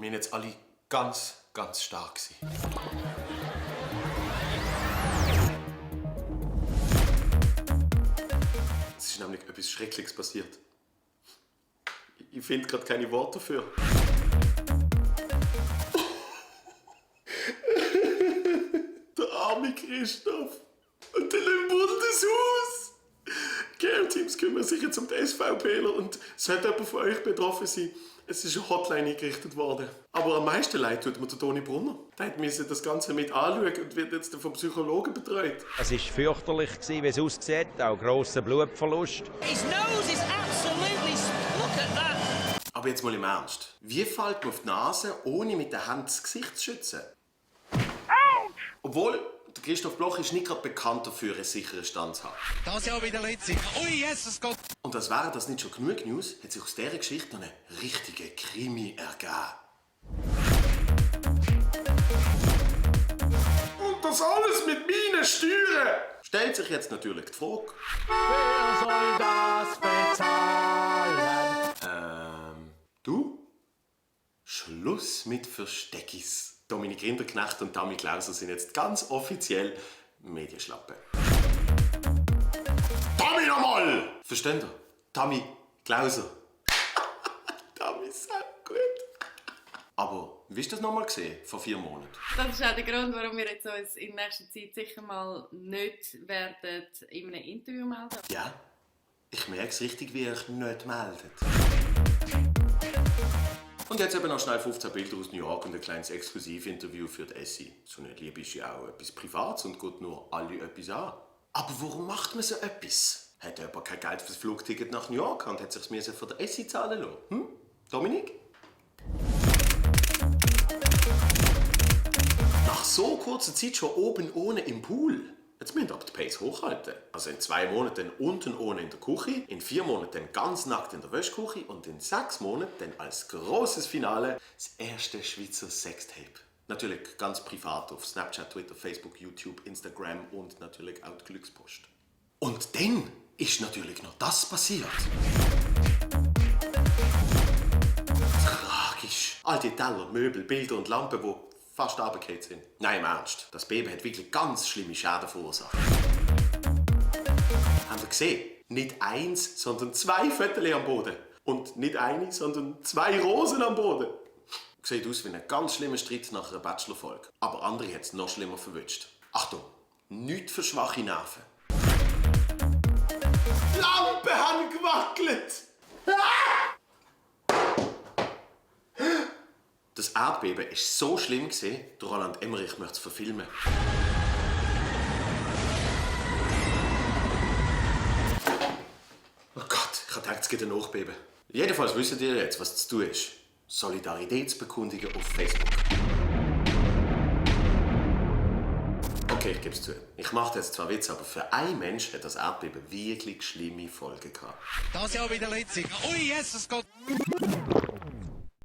Wir waren jetzt alle ganz, ganz stark gewesen. Es ist nämlich etwas Schreckliches passiert. Ich finde gerade keine Worte dafür. Der arme Christoph. Und der wurde das Haus. Care-Teams kümmern sich jetzt um die SVPler und sollte jemand von euch betroffen sein, es ist eine Hotline eingerichtet worden. Aber am meisten leid tut mir der Toni Brunner. Der musste das Ganze mit anschauen und wird jetzt vom Psychologen betreut. Es war fürchterlich, wie es aussieht. Auch grosser Blutverlust. His nose is absolutely... Look at that! Aber jetzt mal im Ernst. Wie fällt man auf die Nase, ohne mit der Hand das Gesicht zu schützen? Obwohl, der Christoph Bloch ist nicht gerade bekannt dafür, einen sicheren Stand zu haben. Das Jahr wieder letzte. Ui, Jesus Gott! Und als wäre das nicht schon genug News, hat sich aus dieser Geschichte noch eine richtige Krimi ergeben. Und das alles mit meinen Steuern! Stellt sich jetzt natürlich die Frage. Wer soll das bezahlen? Du? Schluss mit Versteckis. Dominik Rinderknecht und Tammy Klauser sind jetzt ganz offiziell Medienschlappen. Tammy nochmal! Versteht ihr? Tammy Klauser. Tammy ist auch gut. Aber wie ist das nochmal gesehen vor 4 Monaten? Das ist auch der Grund, warum wir jetzt uns in nächster Zeit sicher mal nicht werden in einem Interview melden. Ja, ich merke es richtig, wie ihr euch nicht meldet. Und jetzt eben noch schnell 15 Bilder aus New York und ein kleines Exklusivinterview für die Essie. So eine Liebe ist ja auch etwas Privates und geht nur alle etwas an. Aber warum macht man so etwas? Hat jemand kein Geld für das Flugticket nach New York und hat sich es von der Essie zahlen lassen? Hm? Dominik? Nach so kurzer Zeit schon oben ohne im Pool. Jetzt müssen wir aber die Pace hochhalten. Also in 2 Monaten unten ohne in der Küche, in 4 Monaten ganz nackt in der Wäschküche und in 6 Monaten als grosses Finale das erste Schweizer Sextape. Natürlich ganz privat auf Snapchat, Twitter, Facebook, YouTube, Instagram und natürlich auch die Glückspost. Und dann ist natürlich noch das passiert. Tragisch. All die Teller, Möbel, Bilder und Lampen, die fast runtergefallen sind. Nein, im Ernst. Das Baby hat wirklich ganz schlimme Schäden verursacht. Habt ihr gesehen? Nicht 1, sondern 2 Fötterchen am Boden. Und nicht eine, sondern 2 Rosen am Boden. Sieht aus wie ein ganz schlimmer Streit nach einer Bachelorfolge. Aber andere hat es noch schlimmer verwünscht. Achtung, nichts für schwache Nerven. Die Lampen haben gewackelt! Das Erdbeben war so schlimm, der Roland Emmerich möchte es verfilmen. Oh Gott, ich dachte, es gibt ein Nachbeben. Jedenfalls wisst ihr jetzt, was zu tun ist. Solidaritätsbekundungen auf Facebook. Okay, ich gebe es zu. Ich mache jetzt zwar Witze, aber für einen Mensch hat das Erdbeben wirklich schlimme Folgen gehabt. Das Jahr wieder letzte. Ui, Jesus Gott!